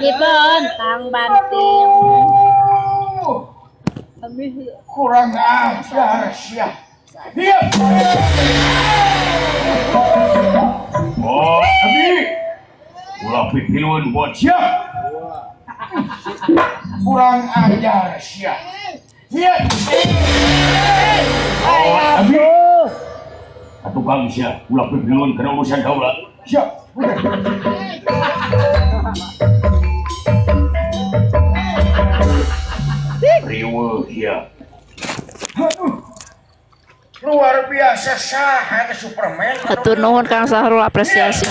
Dibontang banting. Kurang ajar sia. Diam. Oh, abi. Ulah pipiluan buat sia. Kurang ajar sia. Diam. Oh, abi. Tukang sia, ulah pipiluan kana urusan kaula. Siap. Riweuh ya. Aduh. Luar biasa saha teh Superman. Hatur nuhun Kang Sahrul apresiasi.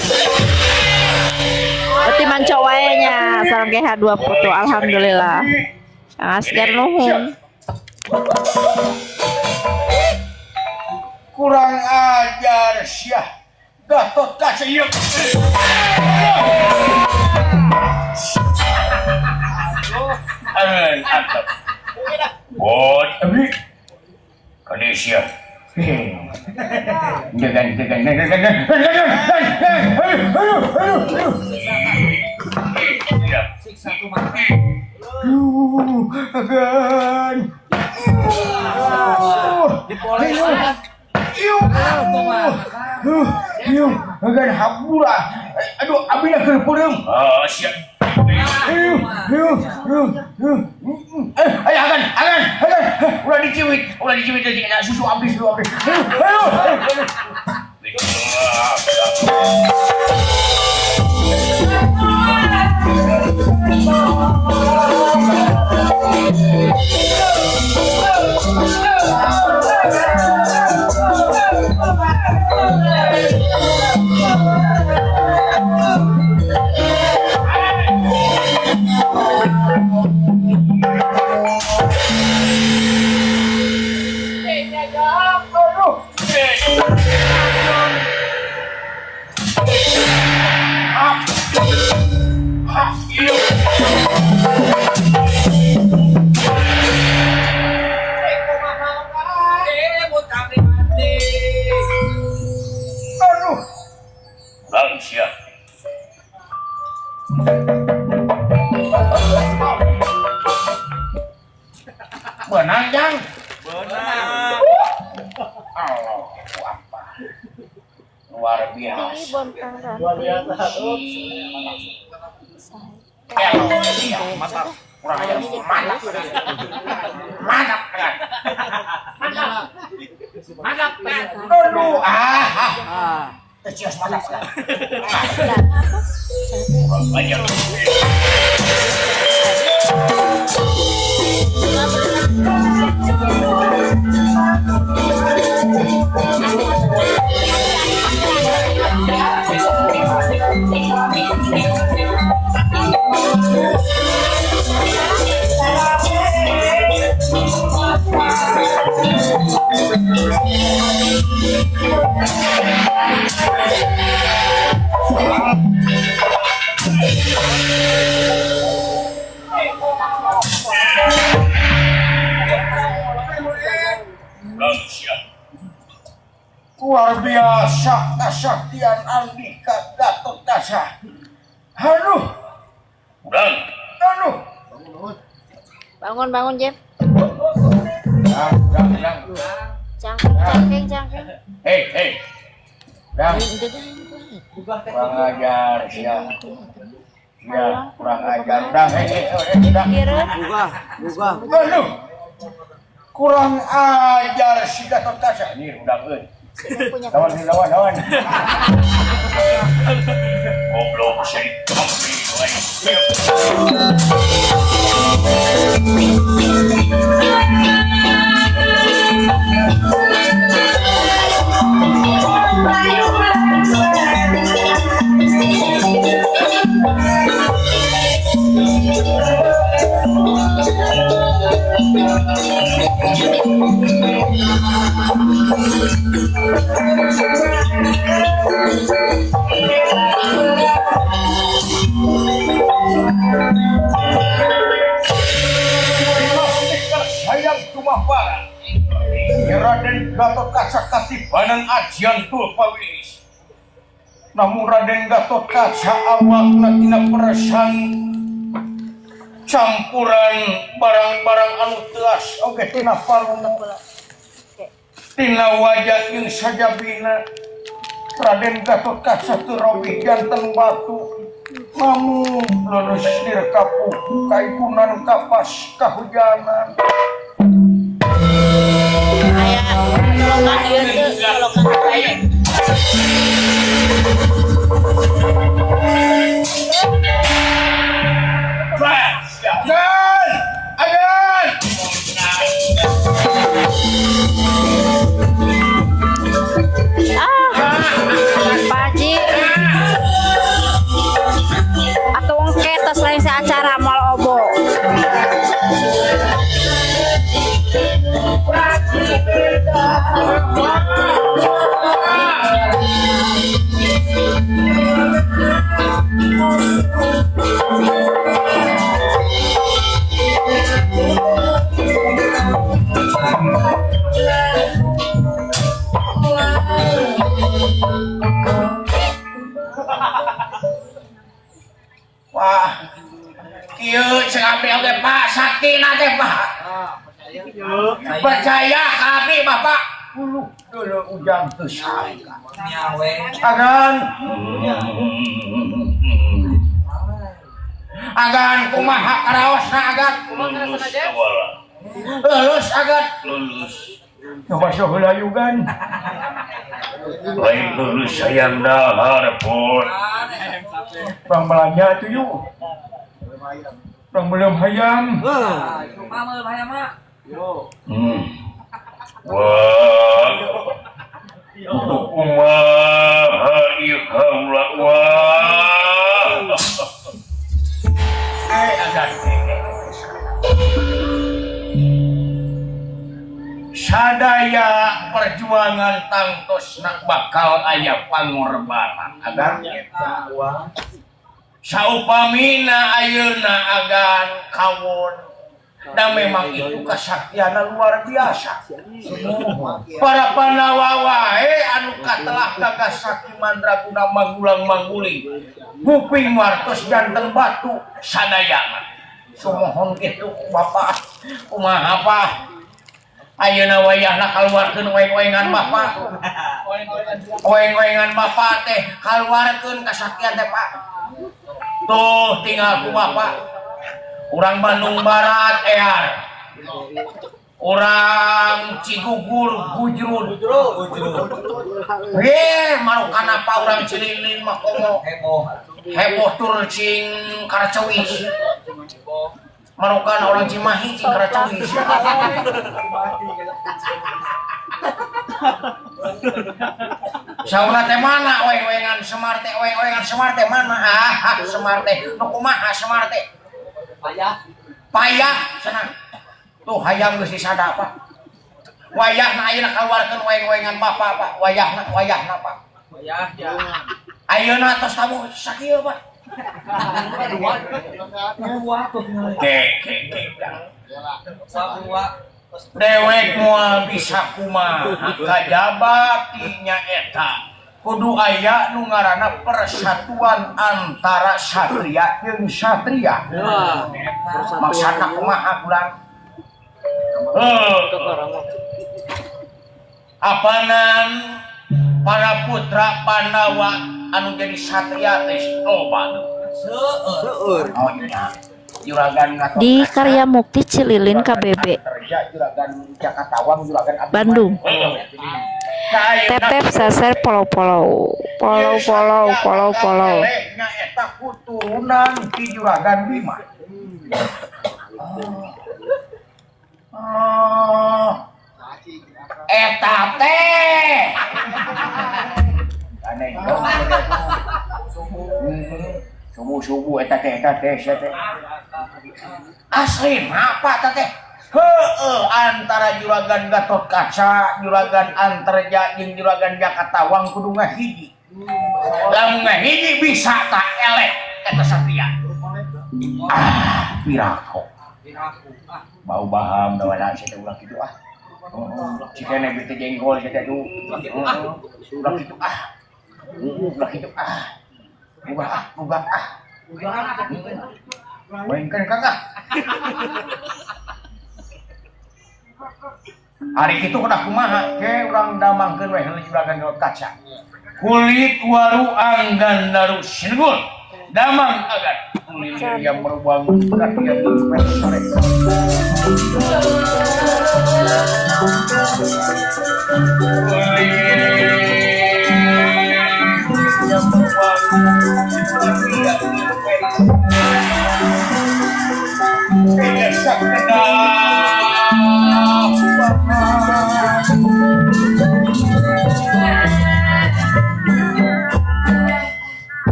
Berarti manco wae nya sareng GH2 foto alhamdulillah. Kang Asgar nuhun. Kurang ajar sia. Gatot Kaca ieu. Oh, abi. Kanesia. Jangan, jangan, jangan, jangan, aduh, aduh, aduh. Aduh, agan. Aduh, agan habura. Aduh, abi nak keur peureum. Ah, siap. Aduh, aduh, aduh, aduh. Ayo agan, agan, agan. Ulah diciwit susu abdi, susu abdi. Aduh, aduh, aduh. Aduh. Bang siap. Benang, Jang. Benang. Allahu Akbar. Luar biasa. Luar biasa. Mantap. Kurang ajar. Mantap. Mantap kan. Mantap. Mantap kan. Aduh, ah. Tercios mantap kan. Kurang ajar. Luar biasa kesaktian Andika Gatot Kaca. Aduh. Ulang. Aduh. Bangun, bangun, Jeff. Dang, dang, dang. Cangkeng, cangkeng, cangkeng. Hei, hei. Dang. Kurang ajar sia. Ya, kurang ajar. Dang, hei, hei, hei, dang. Buka, buka. Aduh. Kurang ajar si Gatot Kaca. Ini udah euy. Lawan, lawan, lawan. Goblok sih. Sayang cuma barang. Raden Gatotkaca katibanan ajian Tulpawilis. Namun Raden Gatotkaca awakna tina peresan campuran barang-barang anu teuas oge tina parung tina wajah jeung sajabina. Raden Gatotkaca teu robih janten batu, namun lulus dirkapuh kaipunan kapas kahujanan. Aya colokan ieu teu, colokan aya. Agan! Agan! Ah, Pak Haji. Atuh engke tos lain acara moal obo. Wah, kieu cek abdi oge Pak, saktina teh Pak. Percaya ka abdi Bapak. Uluh dulu ujang teu sangka. Agan. Agan kumaha karaosna agan? Lulus agan. Lulus. Coba sok heula yugan. Lain lulus hayang dahar pun. Urang belanja tuh yuk. Urang belum hayam. Wah. Untuk kumaha ieu kaula wah. Agan. Sadaya perjuangan tangtosna bakal aya pangorbanan agan. Saupamina ayeuna agan kawon. Dan memang itu kesaktianna luar biasa. Para Pandawa wae anu katelah gagas Sakti Mandraguna manggulang mangguling. Kuping wartos janten batu sadayana. Sumohon kitu Bapak. Kumaha Pak? Ayeuna wayahna kaluarkeun oeng-oengan Bapak. Oeng-oengan Bapak teh kaluarkeun kasaktian teh Pak. Tuh tinggal ku Bapak. Urang Bandung Barat ear. Urang Cigugur Gujrud. Heh, marukan apa urang Cililin mah komo. Heboh tur cing Karacewis. Marukan orang Cimahi cing Karacewis. Sauna teh mana oeng-oengan Semar teh, oeng-oengan Semar teh mana? Ah, Semar teh nu kumaha Semar teh? Payah. Payah cenah. Tuh hayam geus disada Pak. Wayahna ayeuna kaluarkeun oeng-oengan Bapak Pak. Wayahna wayahna Pak. Wayah ya. Ayeuna tos tamu sakieu Pak. Ke ke ke. Dewek moal bisa kumaha kajaba ti nyaeta. Kudu aya nu ngaranna persatuan antara satria jeung satria. Maksudna kumaha urang? Apanan para putra Pandawa anu jadi satria teh loba. Seueur. Oh nya. Di Karya Mukti Cililin KBB Bandung. Tetep seser polo-polo, polo-polo, polo-polo. Eta kuturunan ki Juragan Bima. Eta teh. Aneh. Subuh-subuh eta teh eta teh teh. Asli apa teh? Heeh, antara Juragan Gatotkaca, Juragan Antarja jeung Juragan Jakatawang kudu ngahiji. Lamun ngahiji bisa tak elek eta satria. Ah, pirako. Bau baham dawana teh ulah kitu ah. Cikene bete jengkol sia tuh. Ulah kitu ah. Ulah kitu ah. Ubah ah, ubah ah. Mainkan Kang ah. Hari kitu kedah kumaha? Ke urang damangkeun we heula juragan Gatot Kaca. Kulit waru anggan daru sinegul. Damang agan kulit yang merubang dia sore.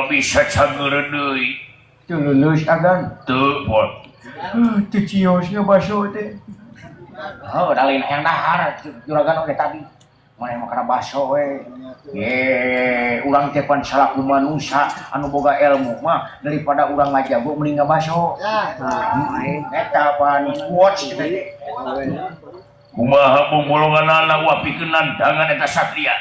Bisa cager deui. Teu leuleus agan. Teu bot. Teu ciosna baso teh. Heuh, da lain hayang dahar juragan oge tadi. Maneh mah kana baso we. Ye, urang teh pan salaku manusia anu boga ilmu mah daripada urang ngajago mending ngabaso. Eta pan quotes eta teh. Kumaha pemolonganana wapikeun nandangan eta satria.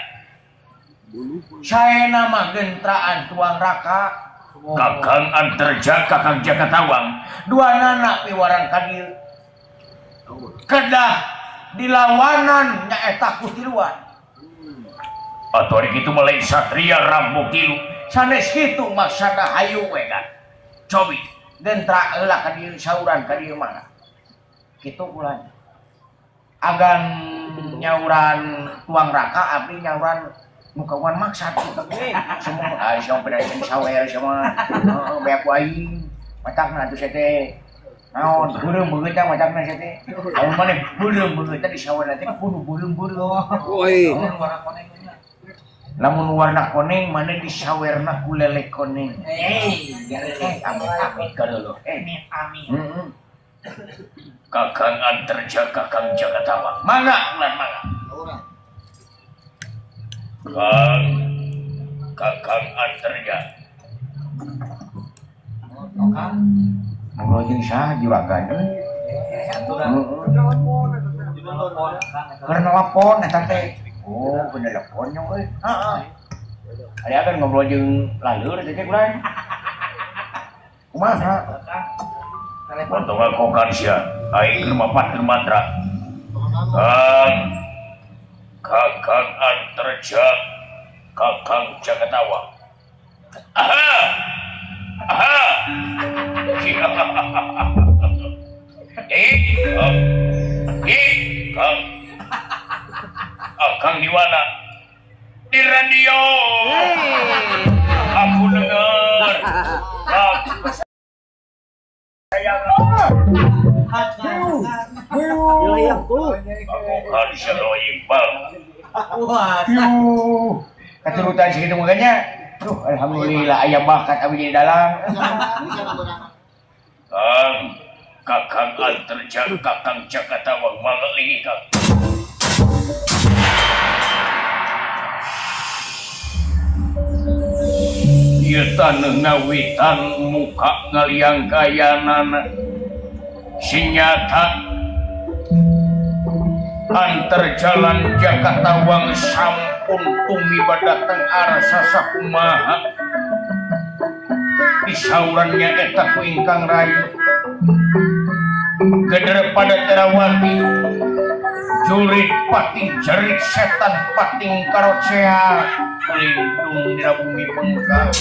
Saena mah gentraan tuang raka Kakang Antarja Kakang Jakatawang dua nana piwaran ka dieu kedah dilawanan nyaeta ku tiluan atuh ari kitu mah lain satria rambut tilu sanes kitu maksana hayu we kan cobi gentra heula ka dieu sauran ka dieu mah kitu ulah agan nyauran tuang raka abdi nyauran muka wan maksa semua ai siang pada sawer semua heeh beak ku aing matakna atuh sia teh naon beureum beungeut teh matakna sia teh amun maneh beureum beungeut teh disawer teh kudu beureum-beureum Woi lamun warna koneng maneh disawerna ku lele koneng amit amit kadeuleuh amit heeh Kakang Antarja Kakang Jakatawang mangga ulah mangga Kang Kakang Antarja ngobrol jeung saha juragan euy keur nelpon eta teh oh bener telepon nya euy heeh aya kan ngobrol jeung laleur teh urang kumaha potongan kokan sia aing keur mapatkeun mantra Kang Kakang Antarja Kakang Jakatawang aha aha Kang Akang di mana? Di radio. Aku dengar. Katurutan segitu makanya. Duh, alhamdulillah ayam bakat abi di dalam. Kang, Kakang Antarja, Kakang Jakatawang mangelingi Kang. Ieu taneuh ngawitan muka ngaliang kayanana. Sinyata antarjalan Jakatawang sampun tumiba dateng arsa sakumaha. Disaurannya eta ku ingkang rayi. Geder pada terawati jurit pating jerit setan pating karocea pelindung dina bumi bengkak.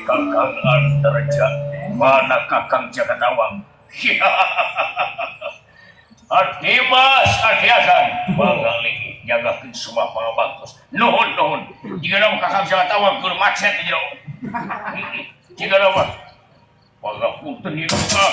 Kakang Antarja, mana kana Kakang Jakatawang. Artimas artiakan bangga lagi jagakeun semua pangabaktos. Nuhun nuhun. Jika nama Kakang Jakatawang keur macet di jero. Jika nama bangga punten ieu Kakang.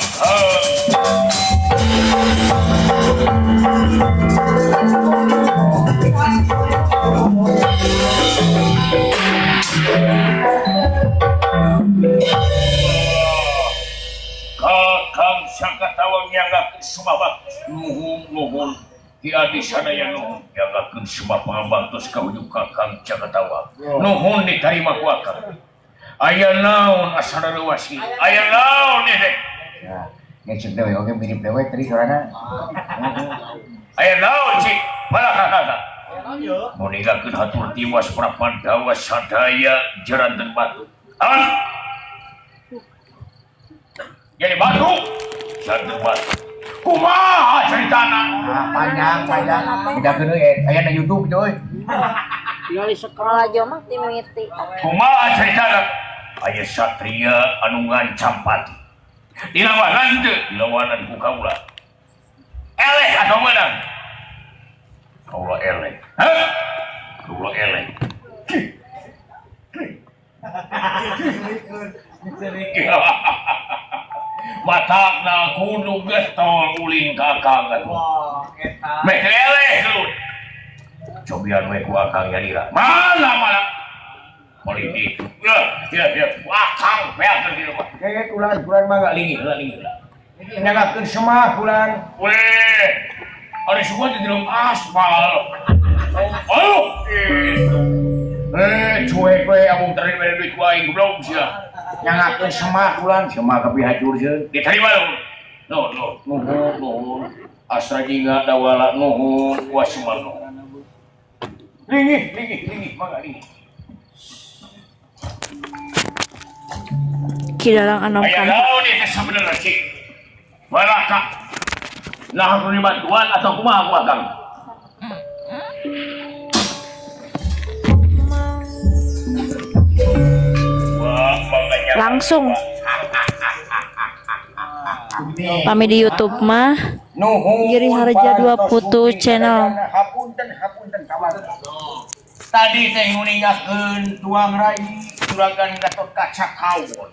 Kakang Jakatawang nyanggakeun sumabaktos. Nuhun nuhun Ki Adi sadaya nuhun nyanggakeun sumah pangabaktos ka ujug Kakang Jakatawang. Nuhun ditarima ku akang. Aya naon asa reuwas ieu? Aya naon ieu teh? Ya, ngecek dewe oge mirip dewe tadi sorana. Aya naon cik? Malah kakak. Muninggalkeun hatur tiwas para Pandawa sadaya jeranten batu. An. Jadi batu, janten batu. Kumaha ceritana? Ah, panjang, panjang. Bedakeun euy, aya na YouTube teh euy. Di sekolah aja mah timiti. Kumaha ceritana? Aya satria anu ngancam pati. Dilawanan teu? Dilawanan ku kaula. Eleh atau menang? Kaula eleh. Hah? Kaula eleh. Matakna kudu getol ulin ka akang atuh. Meh eleh gelut. Cobian we ku akang nyalira. Mana mana? Politik. Ya, ya, ya. Akang beakeun kieu mah. Kayak kulan kulan mah lingih heula lingih heula. Nyanggakeun semah kulan. Weh. Ari semua di dalam aspal. Aduh, gitu. Cuek we abung tadi mere duit ku aing goblok sia. Nyanggakeun semah kulan, semah kapihajur sieun. Diterima dong. No, no, nuhun, nuhun. Asra jingga dawala nuhun, wasma nuhun. Lingih, lingih, lingih, mangga lingih. Ki Dalang Anom Aya kan. naon ieu teh sabenerna cik? Balaka. Nah, kudu dibantuan atau kumaha ku akang? Wah, mangga Langsung. Pami di YouTube mah Nuhun. Giri Harja 2 Putu Channel. Hapunten, hapunten kawan. Tadi teh nguningakeun tuang rai juragan Gatot Kaca Kawon.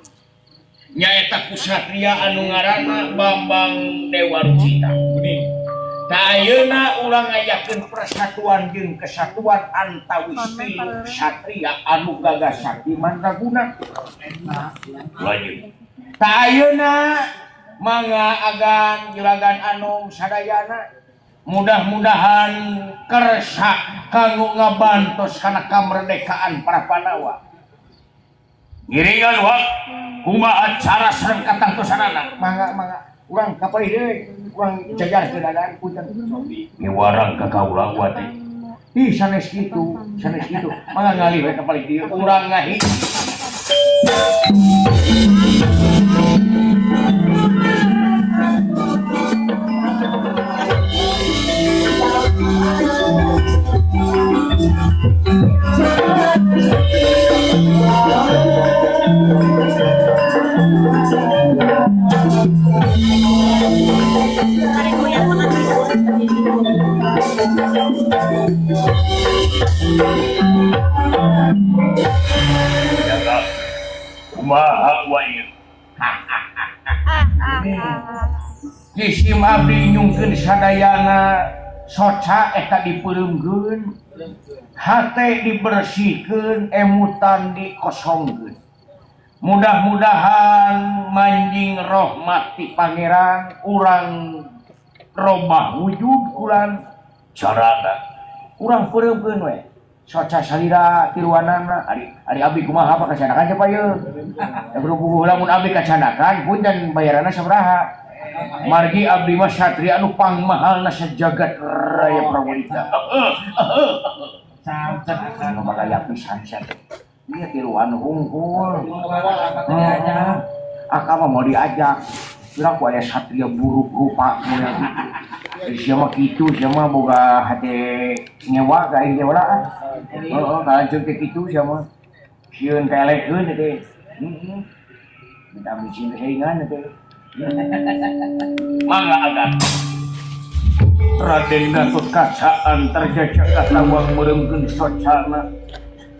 Nyaeta ku satria anu ngaranna Bambang Dewa Rucita. Tah ayeuna urang ngayakeun persatuan jeung kesatuan antawis tilu satria anu gagah sakti mandraguna. Lanjut. Tah ayeuna mangga agan juragan Anom sadayana mudah-mudahan kersa kanggo ngabantos kana kamerdekaan para Pandawa. Ngiringan wak kumaha cara sareng katangtosanana? Mangga mangga urang kapalih deui, urang jajar keadaan punten. Ngiwarang ka kaula wa teh. Ih sanes kitu, sanes kitu. Mangga ngalih we kapalih dieu urang ngahi. Jaga kumaha wa ieu? Kisim abdi nyungkeun sadayana soca eta dipeureumkeun, hate dibersihkeun, emutan dikosongkeun. Mudah-mudahan manjing rahmat ti Pangeran urang robah wujud kulan Carana urang peureumkeun we. Soca salira tiluanana ari ari abdi kumaha apa kacanakan teh payeun. Da kudu lamun abdi kacanakan punten bayaranna sabaraha. Margi abdi mah satria anu pangmahalna sajagat raya Prawita. Samsat Anu bagaya pisan sia teh. Ieu tiluan hungkul. Akang mah mau diajak. Kira ku aya satria buruk rupa mun kitu. Sia mah kitu, sia mah boga hate nyewa ka aing nyewa ah. Heeh, kalanceuk teh kitu sia mah. Sieun kaelekeun teh. Heeh. Kita bikin saingan teh. Mangga agan. Raden Gatotkaca antarja Cakatawang meureumkeun socana.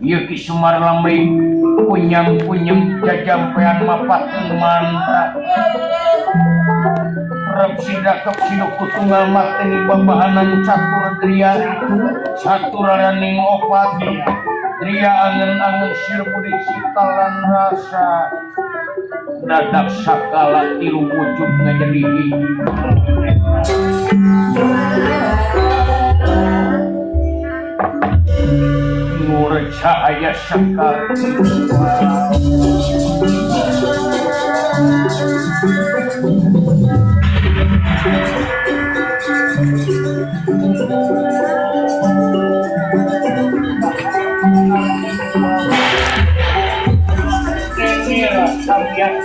Ieu Ki Semar Lambring punyang-punyeng jajampean mapatkeun mantra. Rep sidakep siduk tunggal mateni babahanan catur dria saturaraning opat dria angen-angen sir budi cipta lan rasa dadak sakala tilu wujud ngajadi hiji. Nur cahaya sekar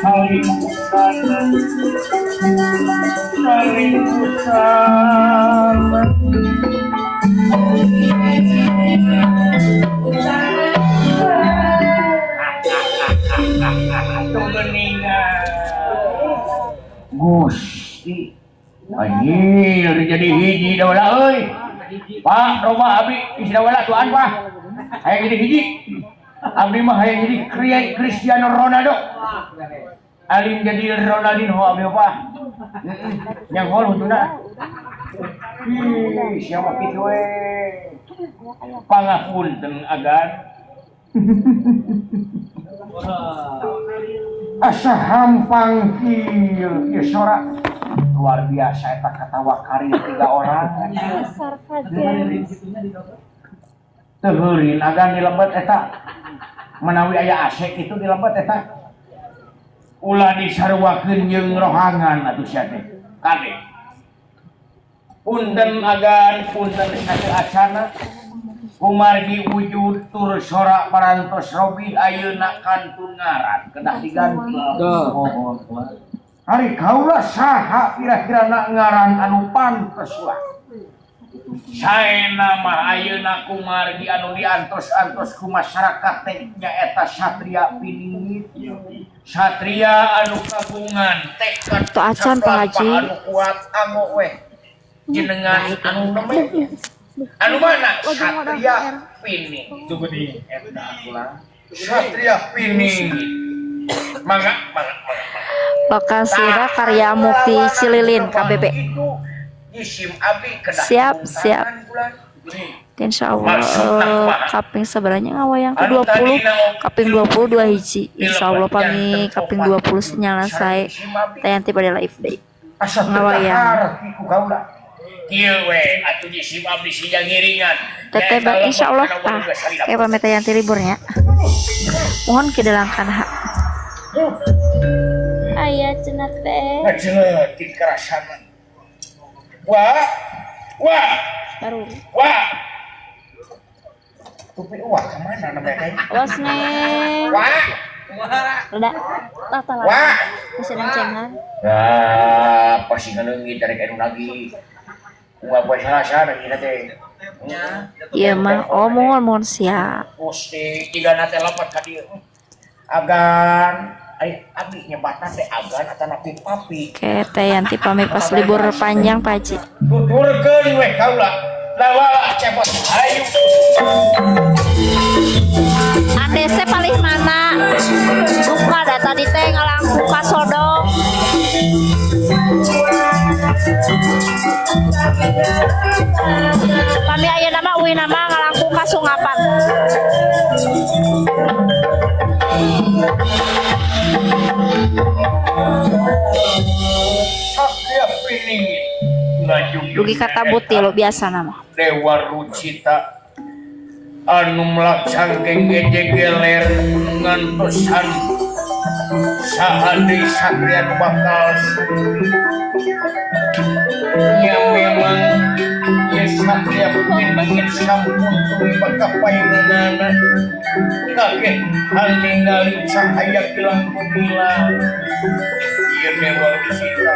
saling busana, saling busana. Gusti, anjir jadi hiji dawala euy. Pak, roba abi isi dawala tuan Pak. Hayang jadi hiji. Abdi mah hayang jadi Cristiano Ronaldo. Alim jadi Ronaldinho abdi Pak. Yang gol huntuna. Ih, siapa kitu we. Pangapunten agan. Asa hampang kieu ieu sora luar biasa eta katawa karir 3 orang. Teu heurin agan dilebet eta. Menawi aya AC kitu dilebet eta. Ulah disaruakeun jeung rohangan atuh sia teh. Kade. Punten agan, punten satu acana. Kumargi wujud tur sora parantos robi ayeuna kantun ngaran kedah diganti. Hari kaula saha kira-kira nak ngaran anu pantes lah. Saena mah ayeuna kumargi anu diantos-antos ku masyarakat teh nyaeta Satria Piningit. Satria anu kagungan tekad acan Pak Haji anu kuat amo weh. Jenengan anu nembe anu mana? Satria Pining. Satria Pining. Mangga, mangga, mangga. Lokasina Karya Mukti Cililin KBB. Siap, siap. Insya Allah kaping sebenarnya ngawayang ke 20, kaping 22 hiji. Insya Allah pami kaping 20 sinyal saya tayanti pada live day. Ngawayang. Teteh insya Allah ah kayak pamit tayanti liburnya. Mohon kedalangkan hak. Ayah cenah teh. Ngajeletik kerasana. Wah, wah, baru. Wah. Tupi wah kemana namanya teh? Awas neng. Wah. Reda. Tata lah. Wah. Masih cengan. Nah, pasti ngaleungit dari anu lagi. Wah, buat salah lagi teh. Iya mah, oh mohon siap. Gusti, tiga nate lepat ka dieu. Agan, ai abdi nyebatan teh agan atanapi papi. Oke, teh Yanti pamit pas libur panjang Pak Haji. Tuturkeun weh kaula. Lawala cepot ayo. Andes teh palih mana? Lupa da tadi teh ngalangkung ka sodok. Pami ayeuna mah uih nama ngalangkung ka sungapan. Satria Piningit Dugi kata buti lo biasa nama Dewa Rucita anu melacangkeng gejegeler ngantosan saha deui satria nu bakal ya memang ya satria Piningit sampun tuluy bakapainunana kaget hal ningali cahaya kilang gumilang ieu Dewa Rucita.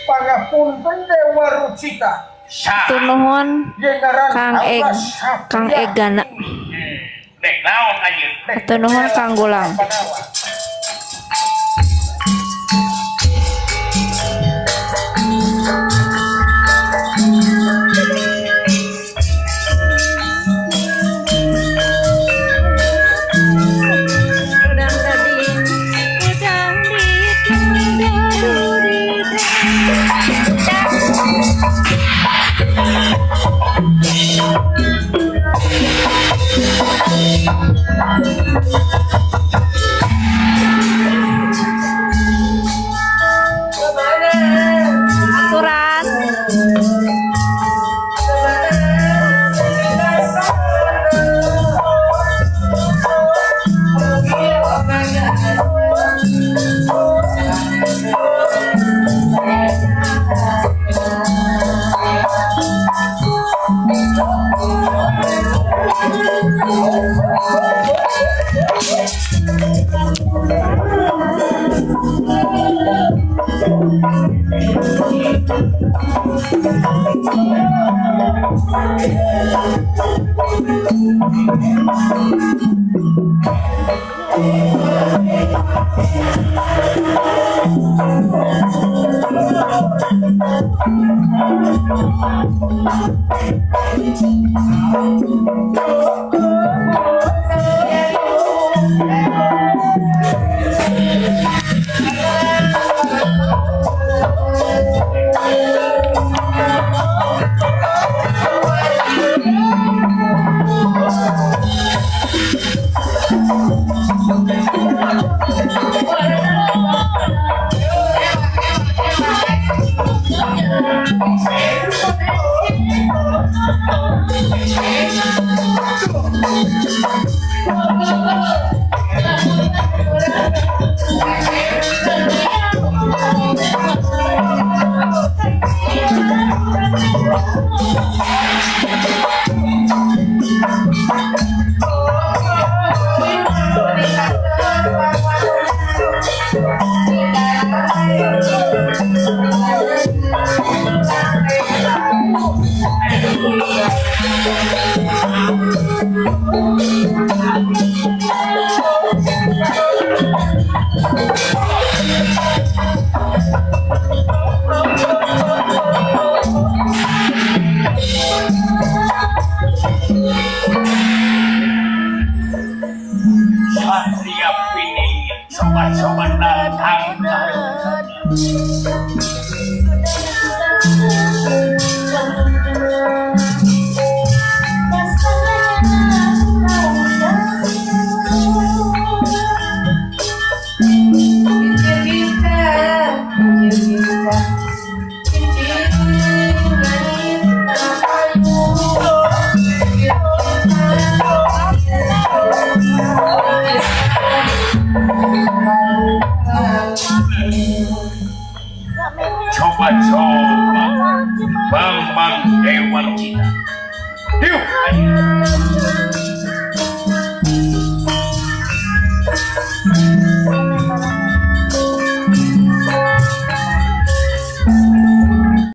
Pangapunten Dewa Rucita Hatur nuhun Kang Eg, Kang Egana. Hatur nuhun Kang Gulang. Aturan. Satria Pini sobat-sobat datang. Coba-coba Bambang Dewa Cita. Yuk, ayo.